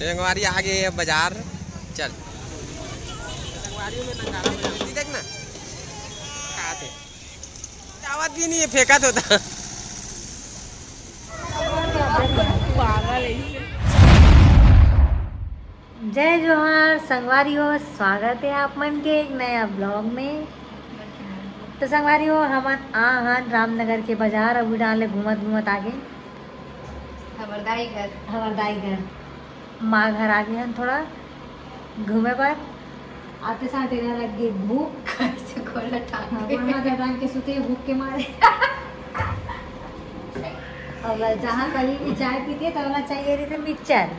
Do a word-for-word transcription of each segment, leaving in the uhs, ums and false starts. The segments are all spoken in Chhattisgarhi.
संगवारी आ गे हे बाजार। चल, संगवारी में नंगारा बाजार। ये देख ना, का आथे? आवत भी नहीं है, फेंकत होता। जय जोहार संगवारी हो, स्वागत है आप मन के एक नया ब्लॉग में। तो संगवारी हो, हमन आ हन रामनगर के बाजार, अभी डाले घूमत घूमत आगे। हमर दाई घर। हमर दाई घर। माँ घर आगे हन थोड़ा घूमे बर। आते साथ एला लग गे भूख। कैसे गोला टांग हाँ, के। गोड़ हाथ डाल के सुते भूख के मारे। अब जहाँ कभी भी चाय पीते तो ओला चाहिए रहिथे मिक्सचर।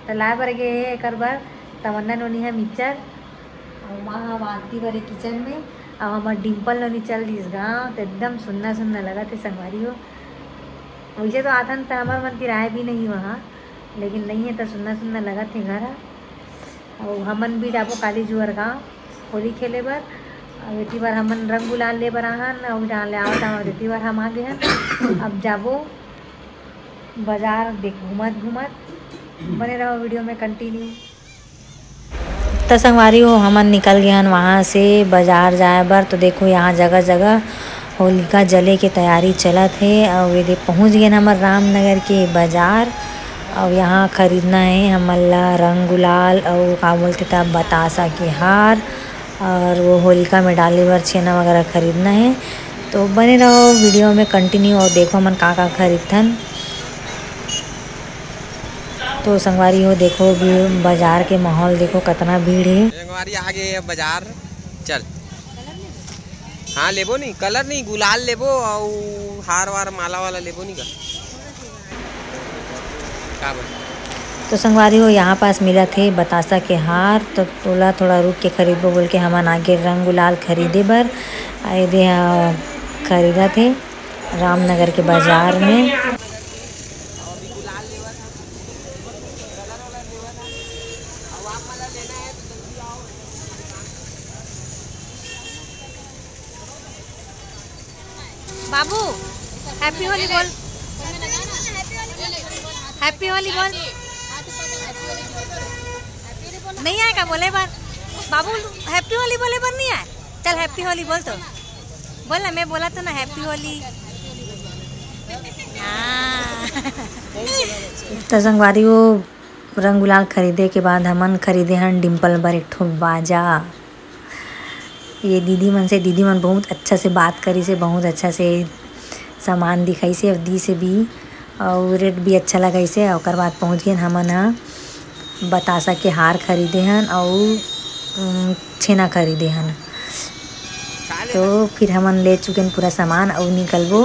तो लाए बर गे हे एकर बर तमन्ना नोनी हे मिक्सचर। अउ माँ ह आरती बर हे किचन में। अउ हमर डिम्पल नोनी चल दिस गाँव, तो एकदम सुन्ना सुन्ना लगत हे संगवारी हो। वैसे तो आथन त हमर मन तिराए भी नहीं वहाँ, लेकिन नहीं है तो सुन्ना सुन्ना लगत हे घर ह। अउ हमन भी जाबो काली जुअर गाँव होली खेले बर। अउ एती बार हमन रंग गुलाल ले बर आहन, अउ जान ले आवत आहन, एती बार हम आ गे हन। अब जाबो बाजार देख घूमत घूमत। बने रहो वीडियो में कंटिन्यू। त संगवारी हो, हमन निकल गे हन वहाँ से बाजार जाए बर। तो देखो, यहाँ जगह जगह होलिका जले के तैयारी चलत हे। अउ एदे पहुँच गेन हमर रामनगर के बाजार। अउ यहाँ खरीदना हे हमन ला रंग गुलाल अउ का बोलथे त बतासा के हार, और वो होलिका में डाले बर छेना वगैरह खरीदना हे। तो बने रहो वीडियो में कंटिन्यू और देखो हमन का का खरीदथन। तो संगवारी हो, देखो भी बाजार के माहौल देखो, कतना भीड़ हे। संगवारी आ गे हे बाजार। चल, हाँ लेबो नी, कलर नी, गुलाल लेबो अउ हार वार माला वाला लेबो नी का? का बोल? तो संगवारी हो, यहाँ पास मिलत हे बतासा के हार, तो तोला थोड़ा रुक के खरीदबो बोल के हमन आगे रंग गुलाल खरीदे बर। आ एदे ह खरीदत हे रामनगर के बाजार में। बाबू, हैप्पी होली बोल। हैप्पी होली बोल। नहीं आए का बोले बर? बाबू, हैप्पी होली बोले बर नहीं आए? चल, हैप्पी होली बोल तो। बोल ना, मैं बोला तो ना, हैप्पी होली। हाँ। त संगवारी हो, रंग गुलाल खरीदे के बाद हमन खरीदे हन डिम्पल बर एक ठो बाजा। ये दीदी मन से, दीदी मन बहुत अच्छा से बात करिस हे, बहुत अच्छा से सामान दिखाइस हे, अउ दिस हे भी, अउ रेट भी अच्छा लगाइस हे। ओकर बाद पहुँच गेन हमन ह बतासा के हार खरीदे हन, अउ, उम, छेना खरीदे हन। तो फिर हमन ले चुकेन पूरा सामान, अउ निकलबो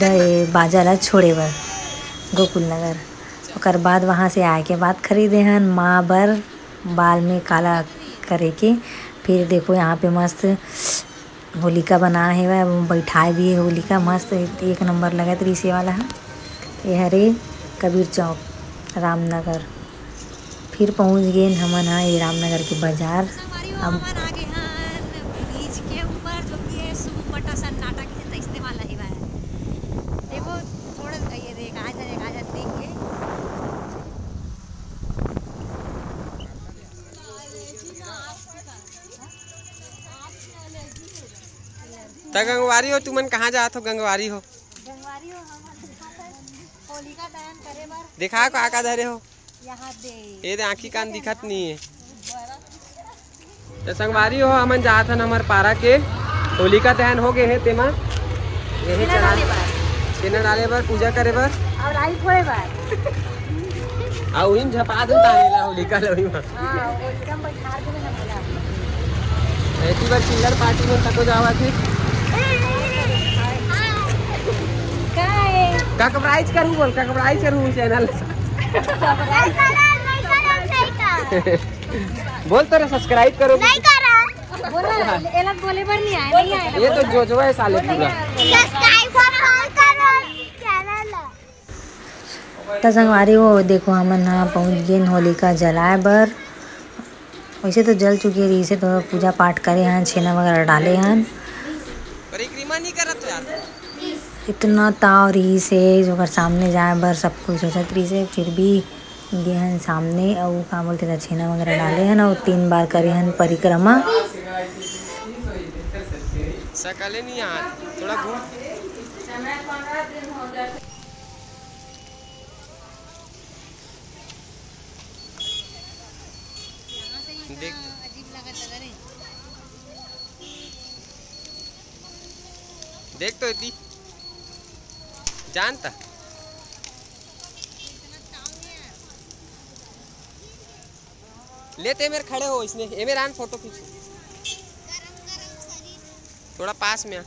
द-, बाजा ला छोड़े बर गोकुल नगर। ओकर बाद वहाँ से आए के बाद खरीदे हन माँ बर बाल में काला करे के। फिर देखो, यहाँ पे मस्त होलिका बना हेवय, बैठाए भी हे होलिका, मस्त एक नंबर लगत रहिस ये वाला ह। ये हरे कबीर चौक, रामनगर। फिर पहुँच गेन हमन ह ये रामनगर के बाजार। संगवारी हो, अब हमन आ गे हन ब्रिज के ऊपर, जो कि ये सूप बटा सन्नाटा के तइसने वाला ही बा है। देखो, थोड़ा सा ये देख, आ जाए, आ जाए, देख के। त गंगवारी हो, तुमन कहाँ जात हो गंगवारी हो? गंगवारी हो, हमन होलिका दहन करे बर। देखा का का धरे हो? यहाँ दे। ये दे आँखी कान दिखत नहीं है। तो संगवारी हो, हमन जात हन हमर पारा के होलिका दहन हो गए हे, तेमा ये छेना चढ़ा-, डाले बर। छेना डाले बर, पूजा करे बर। और राई फोड़े बर। आ उहिन झपा दे ताने ला होलिका लवी मा। हाँ, वो एकदम बैठार के ना बोला। एती बार चिल्लर पार्टी में तको जावा थी। का है? का कबराइज करू बोल, का कबराइज करू चैनल। बोल तो रे, सब्सक्राइब करो। नहीं करा। बोला, एला बोले बर नहीं आए, नहीं आए। ये तो जोजवा है साले पूरा। सब्सक्राइब और फॉलो करो चैनल। त संगवारी हो, देखो, हमन ह पहुँच गेन होलिका जलाए बर। वैसे तो जल चुके रहिसे, तो पूजा पाठ करे हन, छेना वगैरह डाले हन। परिक्रमा नहीं करत हो यार। इतना ताव रहिसे, ओकर सामने जाए बर सब कोई सोचत रहिसे, फिर भी गे हन सामने, अउ का बोलथे, दक्षिणा वगैरह डाले हन, अउ तीन बार करे हन परिक्रमा। सकले नहीं यार, थोड़ा घूम। देख, देख तो इतनी जानता। ले ते मेरे खड़े हो, इसने ए मेरे आन फोटो खींच। थोड़ा पास में आ।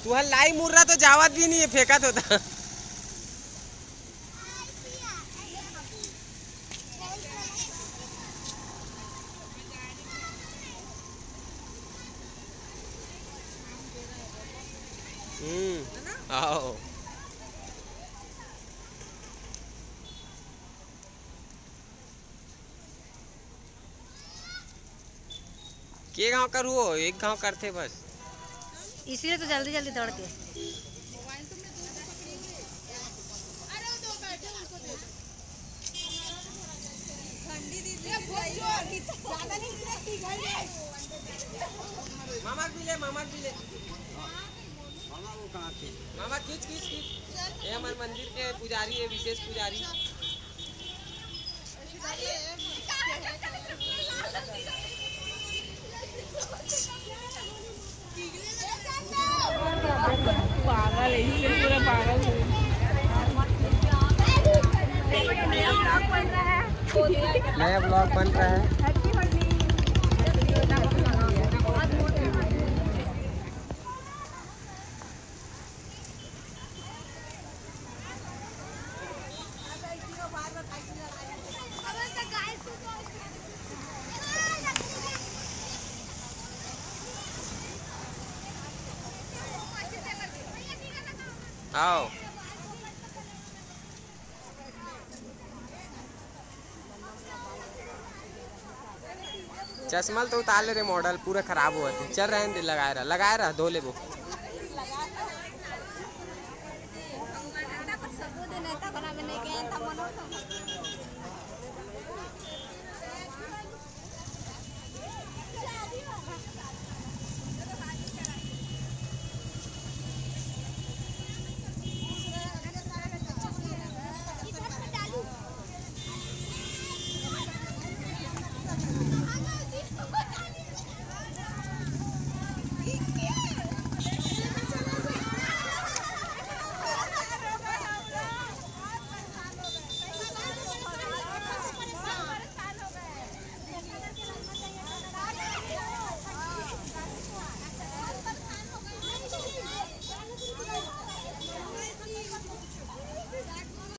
तुहर लाई मुर्रा तो जावत भी नहीं है, फेंकत होता। हम्म, आओ। के गांव कर हुओ, एक गांव करथे बस। इसीलिए तो जल्दी जल्दी दौड़ के। मामा भी ले, मामा भी ले। मामा खींच, खींच, खींच। ये हमारे मंदिर के पुजारी है, विशेष पुजारी। पागल है, इससे पूरा पागल हो गया। नया ब्लॉग बन रहा है। आओ। चश्मा ल तो उतार ले रे, मॉडल पूरा खराब होवत हे। चल, रहन दे, लगाए रह, लगाए रह, धो लेबो।